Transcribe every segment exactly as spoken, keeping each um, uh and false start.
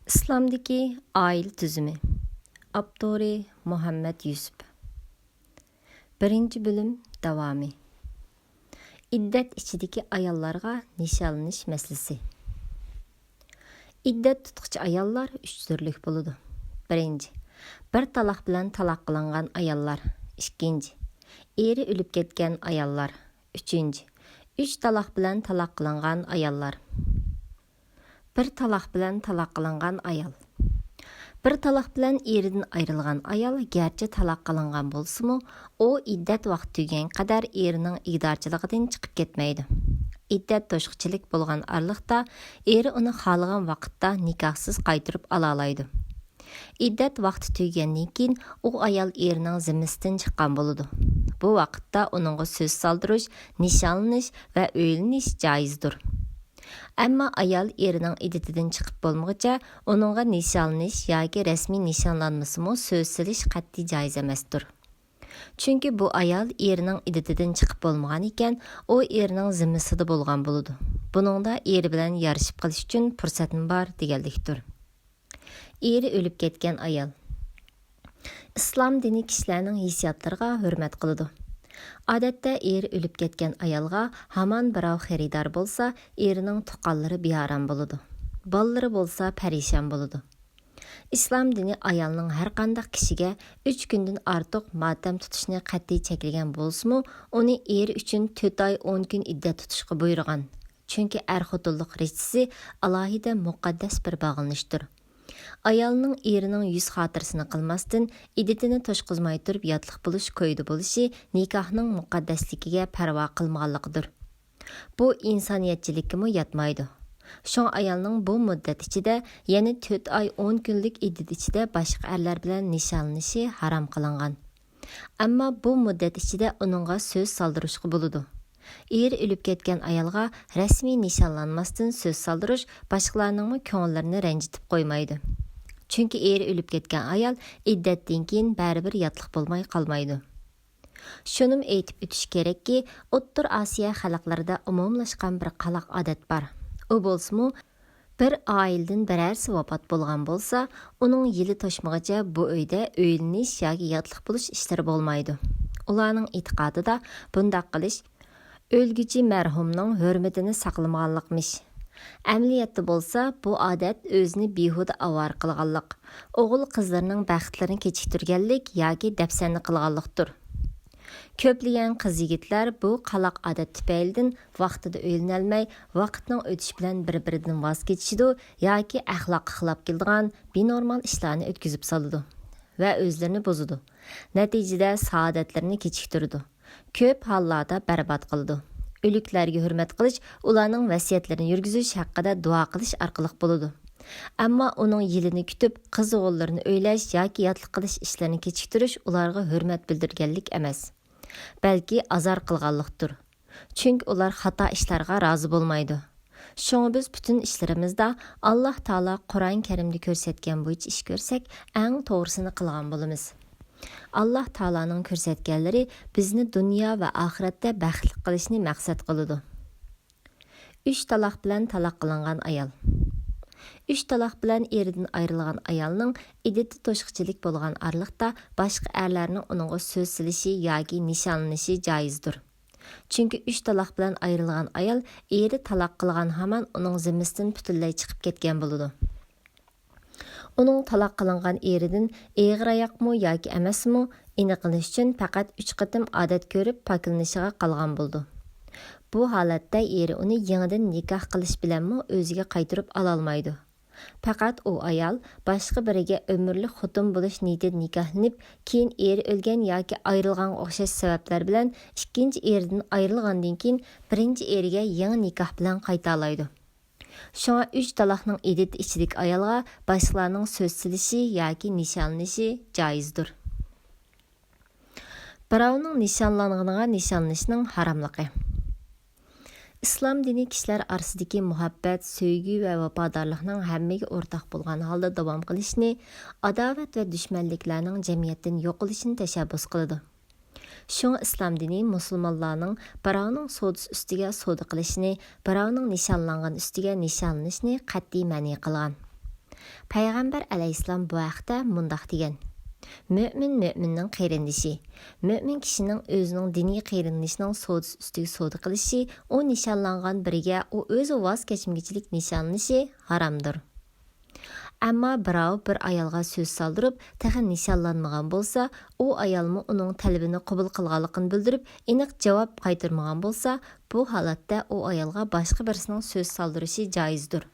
ئىسلامدىكى ئائىلە تۈزۈمى. ئاپتورى مۇھەممەد يۈسۈپ. بىرىنچى بۆلۈم داۋامى. ئىددەت ئىچىدىكى ئاياللارغا نىشانلىنىش مەسىلىسى. ئىددەت تۇتقۇچى ئاياللار ئۈچ تۈرلۈك بولىدۇ. بىرىنچى، بىر تالاق بىلەن تالاق قىلىنغان ئاياللار. ئىككىنچى، ئېرى ئۆلۈپ كەتكەن ئاياللار. ئۈچىنچى، ئۈچ تالاق بىلەن تالاق قىلىنغان ئاياللار. بىر تالاق بىلەن تالاق قىلىنغان ئايال. بىر تالاق بىلەن ئېرىدىن ئايرىلغان ئايال گەرچە تالاق قىلىنغان بولسىمۇ، ئۇ ئىددەت ۋاقتى تۈگىگەنگە قەدەر ئېرىنىڭ ئىگىدارچىلىقىدىن چىقىپ كەتمەيدۇ. ئىددەت توشقۇچىلىك بولغان ئارىلىقتا ئېرى ئۇنى خالىغان ۋاقىتتا نىكاھسىز قايتۇرۇپ ئالالايدۇ. ئىددەت ۋاقتى تۈگىگەندىن كېيىن ئۇ ئايال ئېرىنىڭ زىممىسىدىن چىققان بولىدۇ. بۇ ۋاقىتتا ئۇنىڭغا سۆز سالدۇرۇش، نىشانلىنىش ۋە ئۆيلىنىش جايىزدۇر. ئەمما ئايال ئېرىنىڭ ئىددىتىدىن چىقىپ بولمىغۇچە ئۇنىڭغا نىشانلىنىش ياكى رەسمىي نىشانلانمىسىمۇ سۆز سېلىش قەتئىي جايىز ئەمەستۇر. چۈنكى بۇ ئايال ئېرىنىڭ ئىددىتىدىن چىقىپ بولمىغان ئىكەن، ئۇ ئېرىنىڭ زىممىسىدە بولغان بولىدۇ. بۇنىڭدا ئېرى بىلەن يارىشىپ قېلىش ئۈچۈن پۇرسەتمۇ بار دېگەنلىكتۇر. ئېرى ئۆلۈپ كەتكەن ئايال. ئىسلام دىنى كىشىلەرنىڭ ھېسسىياتلىرىغا ھۆرمەت قىلىدۇ. ئادەتتە ئېرى ئۆلۈپ كەتكەن ئايالغا ھامان بىراۋ خېرىدار بولسا، ئېرىنىڭ تۇغقانلىرى بىئارام بولىدۇ. بالىلىرى بولسا پەرىشان بولىدۇ. ئىسلام دىنى ئايالنىڭ ھەرقانداق كىشىگە ئۈچ كۈندىن ئارتۇق ماتەم تۇتۇشنى قەتئىي چەكلىگەن بولسىمۇ، ئۇنى ئېرى ئۈچۈن تۆت ئاي ئون كۈن ئىددەت تۇتۇشقا بۇيرۇغان. چۈنكى ئەر-خوتۇنلۇق رىشتىسى ئالاھىدە مۇقەددەس بىر باغلىنىشتۇر. ئايالنىڭ ئېرىنىڭ يۈز خاتىرىسىنى قىلماستىن، ئىددىتىنى توشقۇزماي تۇرۇپ ياتلىق بولۇش كويىدا بولۇشى نىكاھنىڭ مۇقەددەسلىكىگە پەرۋا قىلمىغانلىقىدۇر. بۇ ئىنسانىيەتچىلىككىمۇ ياتمايدۇ. شۇڭا ئايالنىڭ بۇ مۇددەت ئىچىدە يەنە تۆت ئاي ئون كۈنلۈك ئىددىتى ئىچىدە باشقا ئەرلەر بىلەن نىشانلىنىشى ھارام قىلىنغان. ئەمما بۇ مۇددەت ئىچىدە ئۇنىڭغا سۆز سالدۇرۇشقا بولىدۇ. ئېرى ئۆلۈپ كەتكەن ئايالغا رەسمىي نىشانلانماستىن سۆز سالدۇرۇش باشقىلارنىڭمۇ كۆڭۈللىرىنى رەنجىتىپ قويمايدۇ. چۈنكى ئېرى ئۆلۈپ كەتكەن ئايال ئىددەتتىن كېيىن بەرىبىر ياتلىق بولماي قالمايدۇ. شۇنىمۇ ئېيتىپ ئۆتۈش كېرەككى، ئوتتۇرا ئاسىيا خەلقلىرىدە ئومۇملاشقان بىر قالاق ئادەت بار. ئۇ بولسىمۇ، بىر ئائىلىدىن بىرەرسى ۋاپات بولغان بولسا، ئۇنىڭ يىلى توشمىغىچە بۇ ئۆيدە ئۆيلىنىش ياكى ياتلىق بولۇش ئىشلىرى بولمايدۇ. ئۇلارنىڭ ئېتىقادىدا بۇنداق قىلىش ئۆلگۈچى مەرھۇمنىڭ ھۆرمىتىنى ساقلىمىغانلىقمىش. ئەمەلىيەتتە بولسا، بۇ ئادەت ئۆزىنى بىھۇدە ئاۋارە قىلغانلىق، ئوغۇل-قىزلىرىنىڭ بەختلىرىنى كېچىكتۈرگەنلىك ياكى دەپسەندە قىلغانلىقتۇر. كۆپلىگەن قىز-يىگىتلەر بۇ قالاق ئادەت تۈپەيلىدىن ۋاقتىدا ئۆيلىنەلمەي، ۋاقىتنىڭ ئۆتۈشى بىلەن بىر-بىرىدىن ۋاز كېچىشىدۇ ياكى ئەخلاققا خىلاپ كېلىدىغان بىنورمال ئىشلارنى ئۆتكۈزۈپ سالىدۇ ۋە ئۆزلىرىنى بۇزىدۇ. نەتىجىدە سائادەتلىرىنى كېچىكتۈرىدۇ. كۆپ ھاللاردا بەربات قىلىدۇ. ئۆلۈكلەرگە ھۆرمەت قىلىش ئۇلارنىڭ ۋەسىيەتلىرىنى يۈرگۈزۈش ھەققىدە دۇئا قىلىش ئارقىلىق بولىدۇ. ئەمما ئۇنىڭ يىلىنى كۈتۈپ، قىز-ئوغۇللىرىنى ئۆيلەش ياكى ياتلىق قىلىش ئىشلىرىنى كېچىكتۈرۈش ئۇلارغا ھۆرمەت بىلدۈرگەنلىك ئەمەس، بەلكى ئازار قىلغانلىقتۇر. چۈنكى ئۇلار خاتا ئىشلارغا رازى بولمايدۇ. شۇڭا بىز پۈتۈن ئىشلىرىمىزدا ئاللاھ تائالا قۇرئان كەرىمدە كۆرسەتكەن بويىچە ئىش كۆرسەك، ئەڭ توغرىسىنى قىلغان بولىمىز. ئاللاھ تائالانىڭ كۆرسەتكەنلىرى بىزنى دۇنيا ۋە ئاخىرەتتە بەختلىك قىلىشنى مەقسەت قىلىدۇ. ئۈچ تالاق بىلەن تالاق قىلىنغان ئايال. ئۈچ تالاق بىلەن ئېرىدىن ئايرىلغان ئايالنىڭ ئىددىتى توشقۇچىلىك بولغان ئارىلىقتا باشقا ئەرلەرنىڭ ئۇنىڭغا سۆز سېلىشى ياكى نىشانلىنىشى جايىزدۇر. چۈنكى ئۈچ تالاق بىلەن ئايرىلغان ئايال ئېرى تالاق قىلغان ھامان ئۇنىڭ زىممىسىدىن پۈتۈنلەي چىقىپ كەتكەن بولىدۇ. ئۇنىڭ تالاق قىلىنغان ئېرىدىن ئېغىر ئاياقمۇ ياكى ئەمەسمۇ ئېنىقلىنىش ئۈچۈن پەقەت ئۈچ قېتىم ئادەت كۆرۈپ پاكلىنىشىغا قالغان بولىدۇ. بۇ ھالەتتە ئېرى ئۇنى يېڭىدىن نىكاھ قىلىش بىلەنمۇ ئۆزىگە قايتۇرۇپ ئالالمايدۇ. پەقەت ئۇ ئايال باشقا بىرىگە ئۆمۈرلۈك خوتۇن بولۇش نىيىتىدە نىكاھلىنىپ، كېيىن ئېرى ئۆلگەن ياكى ئايرىلغانغا ئوخشاش سەۋەبلەر بىلەن ئىككىنچى ئېرىدىن ئايرىلغاندىن كېيىن بىرىنچى ئېرىگە يېڭى نىكاھ بىلەن قايتالايدۇ. شۇڭا ئۈچ تالاقنىڭ ئىددىتى ئىچىدىكى ئايالغا باشقىلارنىڭ سۆز سېلىشى ياكى نىشانلىنىشى جايىزدۇر. بىراۋنىڭ نىشانلانغىنىغا نىشانلىنىشنىڭ ھاراملىقى. ئىسلام دىنى كىشىلەر ئارىسىدىكى مۇھەببەت، سۆيگۈ ۋە ۋاپادارلىقنىڭ ھەممىگە ئورتاق بولغان ھالدا داۋام قىلىشىنى، ئاداۋەت ۋە دۈشمەنلىكلەرنىڭ جەمئىيەتتىن يوقىلىشىنى تەشەببۇس قىلىدۇ. شۇڭا ئىسلام دىنى مۇسۇلمانلارنىڭ بىراۋنىڭ سودىسى ئۈستىگە سودا قىلىشىنى، بىراۋنىڭ نىشانلانغىنى ئۈستىگە نىشانلىنىشنى قەتئىي مەنئى قىلغان. پەيغەمبەر ئەلەيھىسسالام بۇ ھەقتە مۇنداق دېگەن: مۆمىن مۆمىننىڭ قېرىندىشى. مۆمىن كىشىنىڭ ئۆزىنىڭ دىنىي قېرىندىشىنىڭ سودىسى ئۈستىگە سودا قىلىشى، ئۇ نىشانلانغان بىرىگە ئۇ ئۆزى ۋاز كەچمىگۈچىلىك نىشانلىشى ھارامدۇر. ئەمما بىراۋ بىر ئايالغا سۆز سالدۇرۇپ، تېخى نىشانلانمىغان بولسا، ئۇ ئايالمۇ ئۇنىڭ تەلىپىنى قوبۇل قىلغانلىقىنى بىلدۈرۈپ، ئېنىق جاۋاب قايتۇرمىغان بولسا، بۇ ھالەتتە ئۇ ئايالغا باشقا بىرسىنىڭ سۆز سالدۇرۇشى جايىزدۇر.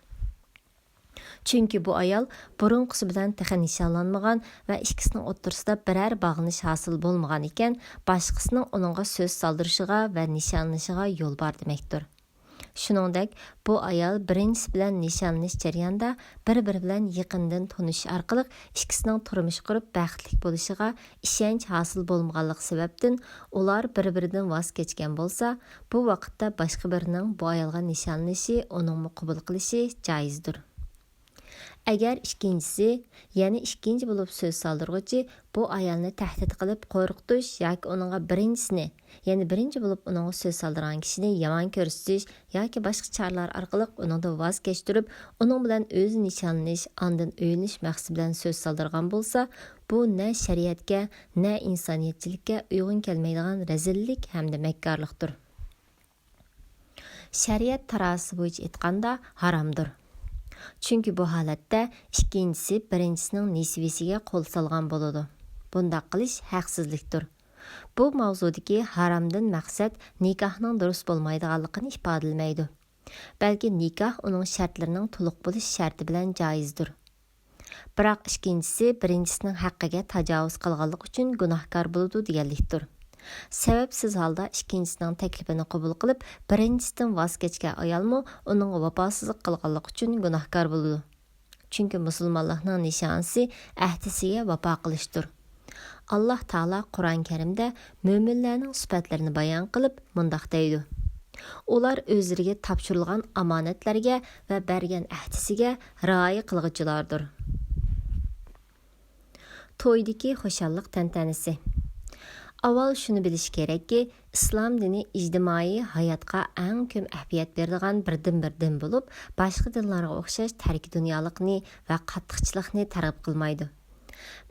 چۈنكى بۇ ئايال بۇرۇنقىسى بىلەن تېخى نىشانلانمىغان ۋە ئىككىسىنىڭ ئوتتۇرىسىدا بىرەر باغلىنىش ھاسىل بولمىغان ئىكەن، باشقىسىنىڭ ئۇنىڭغا سۆز سالدۇرۇشىغا ۋە نىشانلىشىغا يول بار دېمەكتۇر. شۇنىڭدەك، بۇ ئايال بىرىنچىسى بىلەن نىشانلىنىش جەريانىدا بىر-بىرى بىلەن يېقىندىن تونۇشۇش ئارقىلىق ئىككىسىنىڭ تۇرمۇش قۇرۇپ بەختلىك بولۇشىغا ئىشەنچ ھاسىل بولمىغانلىقى سەۋەبتىن ئۇلار بىر-بىرىدىن ۋاز كەچكەن بولسا، بۇ ۋاقىتتا باشقا بىرىنىڭ بۇ ئايالغا نىشانلىنىشى، ئۇنىڭمۇ قوبۇل قىلىشى جايىزدۇر. ئەگەر ئىككىنچىسى، يەنى ئىككىنچى بولۇپ سۆز سالدۇرغۇچى بۇ ئايالنى تەھدىت قىلىپ قورقۇتۇش ياكى ئۇنىڭغا بىرىنچىسىنى، يەنى بىرىنچى بولۇپ ئۇنىڭغا سۆز سالدۇرغان كىشىنى يامان كۆرسىتىش ياكى باشقا چارىلەر ئارقىلىق ئۇنىڭدىن ۋاز كەچتۈرۈپ، ئۇنىڭ بىلەن ئۆزى نىشانلىنىش، ئاندىن ئۆيلىنىش مەقسىتى بىلەن سۆز سالدۇرغان بولسا، بۇ نە شەرىئەتكە، نە ئىنسانىيەتچىلىككە ئۇيغۇن كەلمەيدىغان رەزىللىك ھەمدە مەككارلىقتۇر. شەرىئەت تارازىسى بويىچە ئېيتقاندا، ھارامدۇر. چۈنكى بۇ ھالەتتە ئىككىنچىسى بىرىنچىسىنىڭ نېسىۋىسىگە قول سالغان بولىدۇ. بۇنداق قىلىش ھەقسىزلىكتۇر. بۇ ماۋزۇدىكى ھارامدىن مەقسەت نىكاھنىڭ دۇرۇس بولمايدىغانلىقىنى ئىپادىلىمەيدۇ. بەلكى نىكاھ ئۇنىڭ شەرتلىرىنىڭ تولۇق بولۇش شەرتى بىلەن جايىزدۇر. بىراق ئىككىنچىسى بىرىنچىسىنىڭ ھەققىگە تاجاۋۇز قىلغانلىقى ئۈچۈن گۇناھكار بولىدۇ دېگەنلىكتۇر. سەۋەبسىز ھالدا ئىككىنچىسىنىڭ تەكلىپىنى قوبۇل قىلىپ، بىرىنچىسىدىن ۋاز كەچكەن ئايالمۇ ئۇنىڭغا ۋاپاسىزلىق قىلغانلىقى ئۈچۈن گۇناھكار بولىدۇ. چۈنكى مۇسۇلمانلىقنىڭ نىشانىسى ئەھدىسىگە ۋاپا قىلىشتۇر. ئاللاھ تائالا قۇرئان كەرىمدە مۆمىنلەرنىڭ سۈپەتلىرىنى بايان قىلىپ مۇنداق دەيدۇ: ئۇلار ئۆزلىرىگە تاپشۇرۇلغان ئامانەتلەرگە ۋە بەرگەن ئەھدىسىگە رىئايە قىلغۇچىلاردۇر. تويدىكى خۇشاللىق تەنتەنىسى. ئاۋۋال شۇنى بىلىش كېرەككى، ئىسلام دىنى ئىجتىمائىي ھاياتقا ئەڭ كۆپ ئەھمىيەت بېرىدىغان بىردىنبىر دىن بولۇپ، باشقا دىنلارغا ئوخشاش تەركىي دۇنيالىقنى ۋە قاتتىقچىلىقنى تەرغىب قىلمايدۇ.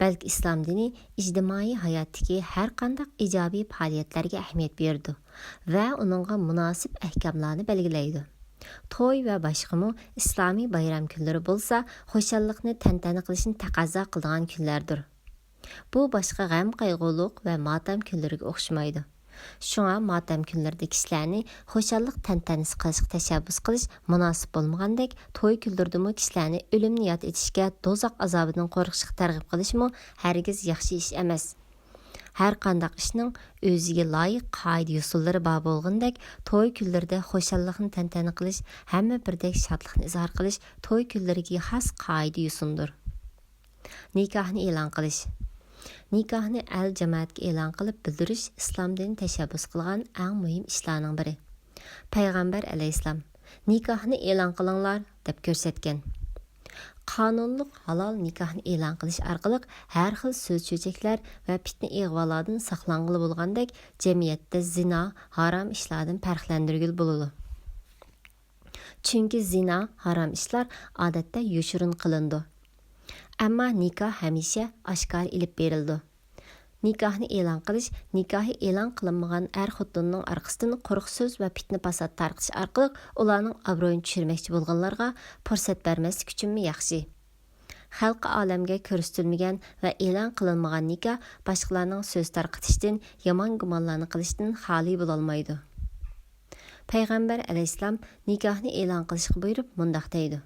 بەلكى ئىسلام دىنى ئىجتىمائىي ھاياتتىكى ھەر قانداق ئىجابىي پائالىيەتلەرگە ئەھمىيەت بېرىدۇ ۋە ئۇنىڭغا مۇناسىپ ئەھكاملارنى بەلگىلەيدۇ. توي ۋە باشقىمۇ ئىسلامىي بايرام كۈنلىرى بولسا خۇشاللىقنى تەنتەنە قىلىشنى تەقەززا قىلىدىغان كۈنلەردۇر. بۇ باشقا غەم-قايغۇلۇق ۋە ماتەم كۈنلىرىگە ئوخشىمايدۇ. شۇڭا ماتەم كۈنلىرىدە كىشىلەرنى خۇشاللىق تەنتەنىسى قىلىشقا تەشەببۇس قىلىش مۇناسىپ بولمىغاندەك، توي كۈنلىرىدىمۇ كىشىلەرنى ئۆلۈمنى ياد ئېتىشكە، دوزاخ ئازابىدىن قورقۇشقا تەرغىب قىلىشمۇ ھەرگىز ياخشى ئىش ئەمەس. ھەر قانداق ئىشنىڭ ئۆزىگە لايىق قائىدە-يوسۇنلىرى بار بولغىنىدەك، توي كۈنلىرىدە خۇشاللىقنى تەنتەنە قىلىش، ھەممە بىردەك شادلىقنى ئىزھار قىلىش توي كۈنلىرىگە خاس قائىدە-يوسۇندۇر. نىكاھنى ئېلان قىلىش. نىكاھنى ئەل جامائەتكە ئېلان قىلىپ بىلدۈرۈش ئىسلام دىنى تەشەببۇس قىلغان ئەڭ مۇھىم ئىشلارنىڭ بىرى. پەيغەمبەر ئەلەيھىسسالام، «نىكاھنى ئېلان قىلىڭلار» دەپ كۆرسەتكەن. قانۇنلۇق ھالال نىكاھنى ئېلان قىلىش ئارقىلىق ھەر خىل سۆز-چۆچەكلەر ۋە پىتنە-ئىغۋالاردىن ساقلانغىلى بولغاندەك، جەمئىيەتتە زىنا، ھارام ئىشلاردىن پەرقلەندۈرگىلى بولىدۇ. چۈنكى زىنا، ھارام ئىشلار ئادەتتە يوشۇرۇن قىلىنىدۇ. ئەمما نىكاھ ھەمىشە ئاشكارا ئېلىپ بېرىلىدۇ. نىكاھنى ئېلان قىلىش، نىكاھى ئېلان قىلىنمىغان ئەر-خوتۇننىڭ ئارقىسىدىن قۇرۇق سۆز ۋە پىتنە-پاسات تارقىتىش ئارقىلىق ئۇلارنىڭ ئابرۇيىنى چۈشۈرمەكچى بولغانلارغا پۇرسەت بەرمەسلىك ئۈچۈنمۇ ياخشى. خەلقى ئالەمگە كۆرسىتىلمىگەن ۋە ئېلان قىلىنمىغان نىكاھ باشقىلارنىڭ سۆز تارقىتىشتىن، يامان گۇمانلارنى قىلىشتىن خالىي بولالمايدۇ. پەيغەمبەر ئەلەيھىسسالام نىكاھنى ئېلان قىلىشقا بۇيرۇپ مۇنداق دەيدۇ: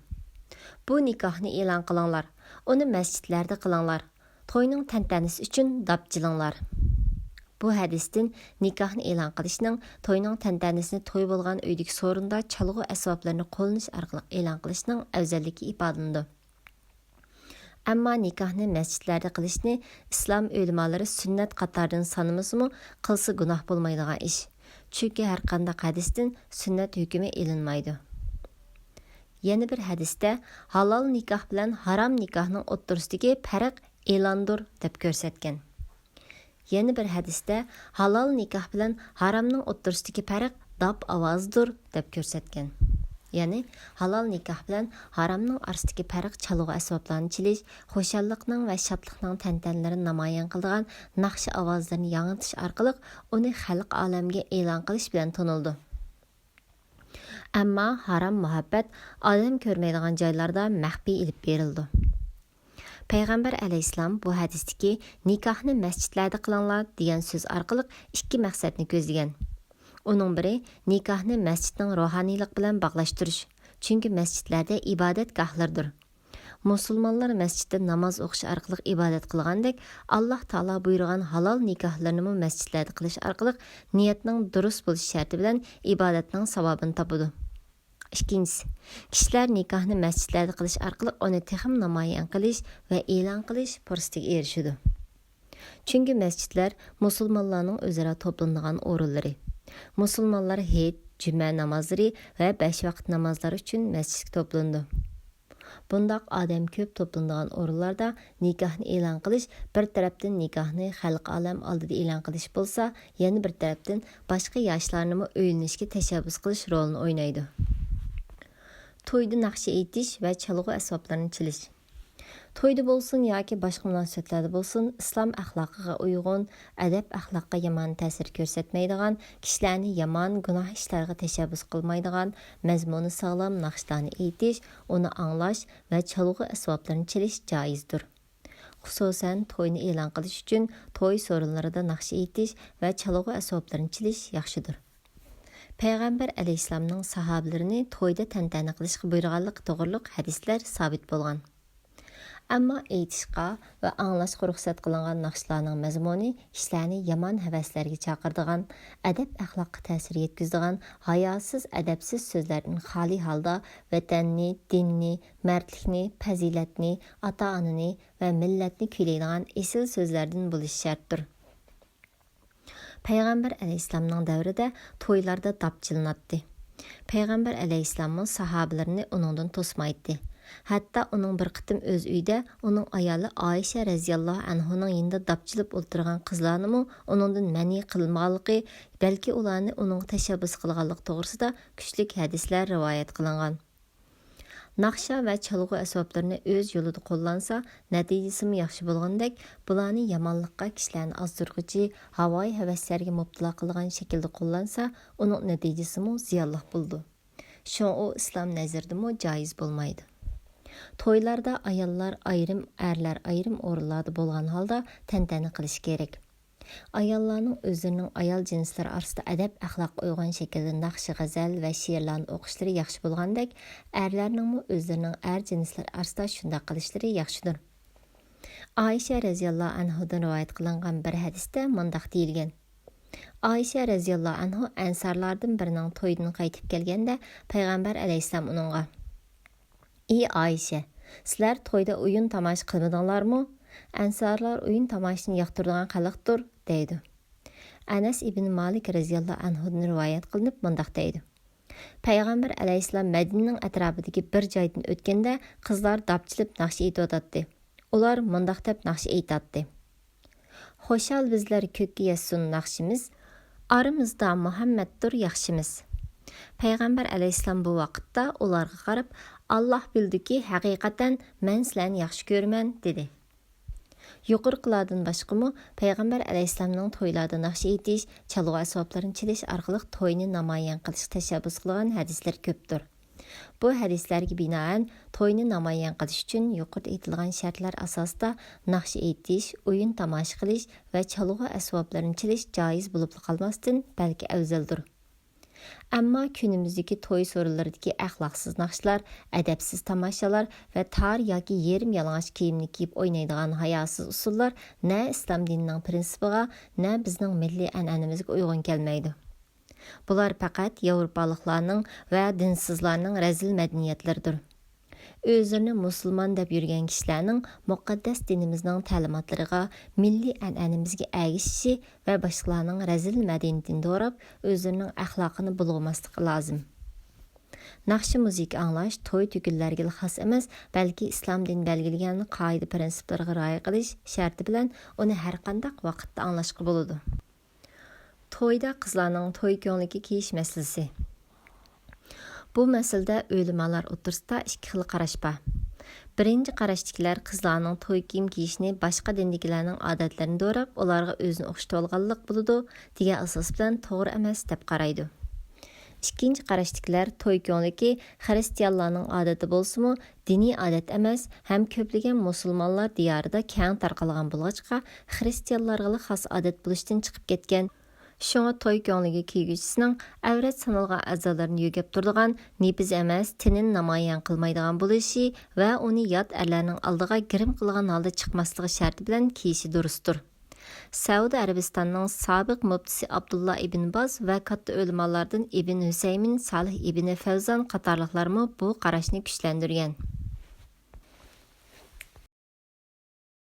«بۇ نىكاھنى ئېلان قىلىڭلار، ئۇنى مەسچىتلەردە قىلىڭلار، توينىڭ تەنتەنىسى ئۈچۈن داپ چېلىڭلار.» بۇ ھەدىستىن نىكاھنى ئېلان قىلىشنىڭ، توينىڭ تەنتەنىسىنى توي بولغان ئۆيدىكى سورۇندا چالغۇ ئەسۋابلىرىنى قوللىنىش ئارقىلىق ئېلان قىلىشنىڭ ئەۋزەللىكى ئىپادىلىنىدۇ. ئەمما نىكاھنى مەسچىتلەردە قىلىشنى ئىسلام ئۆلىمالىرى سۈننەت قاتارىدىن سانىمىسىمۇ، قىلسا گۇناھ بولمايدىغان ئىش. چۈنكى ھەرقانداق ھەدىستىن سۈننەت ھۆكمى ئېلىنمايدۇ. يەنە بىر ھەدىستە ھالال نىكاھ بىلەن ھارام نىكاھنىڭ ئوتتۇرىسىدىكى پەرق ئېلاندۇر دەپ كۆرسەتكەن. يەنە بىر ھەدىستە ھالال نىكاھ بىلەن ھارامنىڭ ئوتتۇرىسىدىكى پەرق داپ ئاۋازىدۇر دەپ كۆرسەتكەن. يەنى ھالال نىكاھ بىلەن ھارامنىڭ ئارىسىدىكى پەرق چالغۇ ئەسۋابلارنى چېلىش، خۇشاللىقنىڭ ۋە شادلىقنىڭ تەنتەنىلىرىنى نامايان قىلىدىغان ناخشا ئاۋازلىرىنى ياڭرىتىش ئارقىلىق ئۇنى خەلق ئالەمگە ئېلان قىلىش بىلەن تونۇلىدۇ. ئەمما ھارام مۇھەببەت ئادەم كۆرمەيدىغان جايلاردا مەخپىي ئېلىپ بېرىلىدۇ. پەيغەمبەر ئەلەيھىسسالام بۇ ھەدىستىكى «نىكاھنى مەسچىتلەردە قىلىڭلار» دېگەن سۆز ئارقىلىق ئىككى مەقسەتنى كۆزلىگەن. ئۇنىڭ بىرى، نىكاھنى مەسچىتنىڭ روھانىيلىق بىلەن باغلاشتۇرۇش، چۈنكى مەسچىتلەردە ئىبادەتگاھلىرىدۇر. مۇسۇلمانلار مەسچىتتە ناماز ئوقۇش ئارقىلىق ئىبادەت قىلغاندەك، ئاللاھ تائالا بۇيرۇغان ھالال نىكاھلىرىنىمۇ مەسچىتلەردە قىلىش ئارقىلىق نىيەتنىڭ دۇرۇس بولۇش شەرتى بىلەن ئىبادەتنىڭ ساۋابىنى تاپىدۇ. ئىككىنچىسى، كىشىلەر نىكاھنى مەسچىتلەردە قىلىش ئارقىلىق ئۇنى تېخىمۇ نامايان قىلىش ۋە ئېلان قىلىش پۇرسىتىگە ئېرىشىدۇ. چۈنكى مەسچىتلەر مۇسۇلمانلارنىڭ ئۆزئارا توپلىنىدىغان ئورۇنلىرى. مۇسۇلمانلار ھېيت، جۈمە نامازلىرى ۋە بەش ۋاقىت نامازلار ئۈچۈن مەسچىتكە توپلىنىدۇ. بۇنداق ئادەم كۆپ توپلىنىدىغان ئورۇنلاردا نىكاھنى ئېلان قىلىش بىر تەرەپتىن نىكاھنى خەلق ئالەم ئالدىدا ئېلان قىلىش بولسا، يەنە بىر تەرەپتىن باشقا ياشلارنىمۇ ئۆيلىنىشكە تەشەببۇس قىلىش رولىنى ئوينايدۇ. تويدا ناخشا ئېيتىش ۋە چالغۇ ئەسۋابلىرىنى چېلىش. تويدا بولسۇن ياكى باشقا مۇناسىۋەتلەردە بولسۇن، ئىسلام ئەخلاقىغا ئۇيغۇن، ئەدەپ-ئەخلاققا يامان تەسىر كۆرسەتمەيدىغان، كىشىلەرنى يامان گۇناھ ئىشلارغا تەشەببۇس قىلمايدىغان، مەزمۇنى ساغلام ناخشىلارنى ئېيتىش، ئۇنى ئاڭلاش ۋە چالغۇ ئەسۋابلىرىنى چېلىش جائىزدۇر. خۇسۇسەن، توينى ئېلان قىلىش ئۈچۈن توي سورۇنلىرىدا ناخشا ئېيتىش ۋە چالغۇ ئەسۋابلىرىنى چېلىش ياخشىدۇر. پەيغەمبەر ئەلەيھىسسالامنىڭ ساھابىلىرىنى تويدا تەنتەنە قىلىشقا بۇيرۇغانلىقى توغرۇلۇق ھەدىسلەر سابىت بولغان. ئەمما ئېيتىشقا ۋە ئاڭلاشقا رۇخسەت قىلىنغان ناخشىلارنىڭ مەزمۇنى كىشىلەرنى يامان ھەۋەسلەرگە چاقىرىدىغان، ئەدەپ-ئەخلاققا تەسىر يەتكۈزىدىغان، ھاياسىز، ئەدەپسىز سۆزلەردىن خالىي ھالدا ۋەتەننى، دىننى، مەردلىكنى، پەزىلەتنى، ئاتا-ئانىنى ۋە مىللەتنى كۈيلەيدىغان ئېسىل سۆزلەردىن بولۇشى شەرتتۇر. پەيغەمبەر ئەلەيھىسسالامنىڭ دەۋرىدە تويلاردا داپ چېلىناتتى. پەيغەمبەر ئەلەيھىسسالاممۇ ساھابىلىرىنى ئۇنىڭدىن توسمايتتى. ھەتتا ئۇنىڭ بىر قېتىم ئۆز ئۆيىدە ئۇنىڭ ئايالى ئائىشە رەزىياللاھۇ ئەنھۇنىڭ يېنىدا داپ چېلىپ ئولتۇرغان قىزلارنىمۇ ئۇنىڭدىن مەنئى قىلمىغانلىقى، بەلكى ئۇلارنى ئۇنىڭغا تەشەببۇس قىلغانلىقى توغرىسىدا كۈچلۈك ھەدىسلەر رىۋايەت قىلىنغان. ناخشا ۋە چالغۇ ئەسۋابلىرىنى ئۆز يولىدا قوللانسا، نەتىجىسىمۇ ياخشى بولغىنىدەك، بۇلارنى يامانلىققا، كىشىلەرنى ئازدۇرغۇچى، ھاۋايى ھەۋەسلەرگە مۇپتىلا قىلىدىغان شەكىلدە قوللانسا، ئۇنىڭ نەتىجىسىمۇ زىيانلىق بولىدۇ. شۇڭا ئۇ ئىسلام نەزىرىدىمۇ جايىز بولمايدۇ. تويلاردا ئاياللار ئايرىم، ئەرلەر ئايرىم ئورۇنلاردا بولغان ھالدا تەنتەنە قىلىشى كېرەك. ئاياللارنىڭ ئۆزلىرىنىڭ ئايال جىنسلىرى ئارىسىدا ئەدەپ-ئەخلاققا ئۇيغۇن شەكىلدە ناخشا-غەزەل ۋە شېئىرلارنى ئوقۇشلىرى ياخشى بولغاندەك، ئەرلەرنىڭمۇ ئۆزلىرىنىڭ ئەر جىنسلىرى ئارىسىدا شۇنداق قىلىشلىرى ياخشىدۇر. ئائىشە رەزىياللاھۇ ئەنھۇدىن رىۋايەت قىلىنغان بىر ھەدىستە مۇنداق دېيىلگەن: ئائىشە رەزىياللاھۇ ئەنھۇ ئەنسارلاردىن بىرىنىڭ تويدىن قايتىپ كەلگەندە، پەيغەمبەر ئەلەيھىسسالام ئۇنىڭغا، ئى ئائىشە، سىلەر تويدا ئويۇن تاماشا قىلمىدىڭلارمۇ؟ ئەنسارلار ئويۇن تاماشىنى ياقتۇرىدىغان خەلقتۇر، دەيدۇ. ئەنەس ئىبن مالىك رەزىياللاھۇ ئەنھۇدىن رىۋايەت قىلىنىپ مۇنداق دەيدۇ: پەيغەمبەر ئەلەيھىسسالام مەدىنىنىڭ ئەتراپىدىكى بىر جايدىن ئۆتكەندە، قىزلار داپ چېلىپ ناخشا ئېيتىۋاتاتتى. ئۇلار مۇنداق دەپ ناخشا ئېيتاتتى: خۇشال بىزلەر كۆككە يەتسۇن ناخشىمىز، ئارىمىزدا مۇھەممەدتۇر ياخشىمىز. پەيغەمبەر ئەلەيھىسسالام بۇ ۋاقىتتا ئۇلارغا قاراپ، ئاللاھ بىلىدۇكى، ھەقىقەتەن مەن سىلەرنى ياخشى كۆرىمەن، دېدى. يۇقىرىقىلاردىن باشقىمۇ پەيغەمبەر ئەلەيھىسسالامنىڭ تويلاردا ناخشا ئېيتىش، چالغۇ ئەسۋابلىرىنى چېلىش ئارقىلىق توينى نامايان قىلىشقا تەشەببۇس قىلغان ھەدىسلىرى كۆپتۇر. بۇ ھەدىسلەرگە بىنائەن، توينى نامايان قىلىش ئۈچۈن يۇقىرىدا ئېيتىلغان شەرتلەر ئاساسىدا ناخشا ئېيتىش، ئويۇن تاماشا قىلىش ۋە چالغۇ ئەسۋابلىرىنى چېلىش جايىز بولۇپلا قالماستىن، بەلكى ئەۋزەلدۇر. ئەمما كۈنىمىزدىكى توي سورۇنلىرىدىكى ئەخلاقسىز ناخشىلار، ئەدەپسىز تاماشىلار ۋە تار ياكى يېرىم يالىڭاچ كىيىمنى كىيىپ ئوينايدىغان ھاياسىز ئۇسۇللار نە ئىسلام دىنىنىڭ پىرىنسىپىغا، نە بىزنىڭ مىللىي ئەنئەنىمىزگە ئۇيغۇن كەلمەيدۇ. بۇلار پەقەت ياۋروپالىقلارنىڭ ۋە دىنسىزلارنىڭ رەزىل مەدەنىيەتلىرىدۇر. ئۆزلىرىنى مۇسۇلمان دەپ يۈرگەن كىشىلەرنىڭ مۇقەددەس دىنىمىزنىڭ تەلىماتلىرىغا، مىللىي ئەنئەنىمىزگە ئەگىشىشى ۋە باشقىلارنىڭ رەزىل مەدەنىيىتىنى دوراپ، ئۆزلىرىنىڭ ئەخلاقىنى بۇلغىماسلىقى لازىم. ناخشا-مۇزىكا ئاڭلاش توي-تۆكۈنلەرگىلا خاس ئەمەس، بەلكى ئىسلام دىنى بەلگىلىگەن قائىدە-پىرىنسىپلىرىغا رىئايە قىلىش شەرتى بىلەن ئۇنى ھەرقانداق ۋاقىتتا ئاڭلاشقا بولىدۇ. تويدا قىزلارنىڭ توي كۆڭلىكى كىيىش مەسىلىسى. بۇ مەسىلىدە ئۆلىمالار ئوتتۇرىسىدا ئىككى خىل قاراش بار. بىرىنچى قاراشتىكىلەر قىزلارنىڭ توي كىيىم كىيىشىنى باشقا دىندىكىلەرنىڭ ئادەتلىرىنى دوراپ، ئۇلارغا ئۆزىنى ئوخشىتىۋالغانلىق بولىدۇ، دېگەن ئاساس بىلەن توغرا ئەمەس دەپ قارايدۇ. ئىككىنچى قاراشتىكىلەر توي كۆڭلىكى خىرىستىيانلارنىڭ ئادىتى بولسىمۇ، دىنىي ئادەت ئەمەس ھەم كۆپلىگەن مۇسۇلمانلار دىيارىدا كەڭ تارقالغان بولغاچقا، خىرىستىيانلارغىلا خاس ئادەت بولۇشتىن چىقىپ كەتكەن. شۇڭا توي كۆڭلىگە كىيگۈچىسىنىڭ ئەۋرەت سانالغان ئەزالىرىنى يۆگەپ تۇرىدىغان، نېپىز ئەمەس تېنىنى نامايان قىلمايدىغان بولۇشى ۋە ئۇنى يات ئەرلەرنىڭ ئالدىغا گىرىم قىلغان ھالدا چىقماسلىقى شەرتى بىلەن كىيىشى دۇرۇستۇر. سەئۇدى ئەرەبىستاننىڭ سابىق مۇپتىسى ئابدۇللا ئىبن باز ۋە كاتتا ئۆلىمالاردىن ئىبن ھۈسەيمىن، سالىھ ئىبن فەۋزان قاتارلىقلارمۇ بۇ قاراشنى كۈچلەندۈرگەن.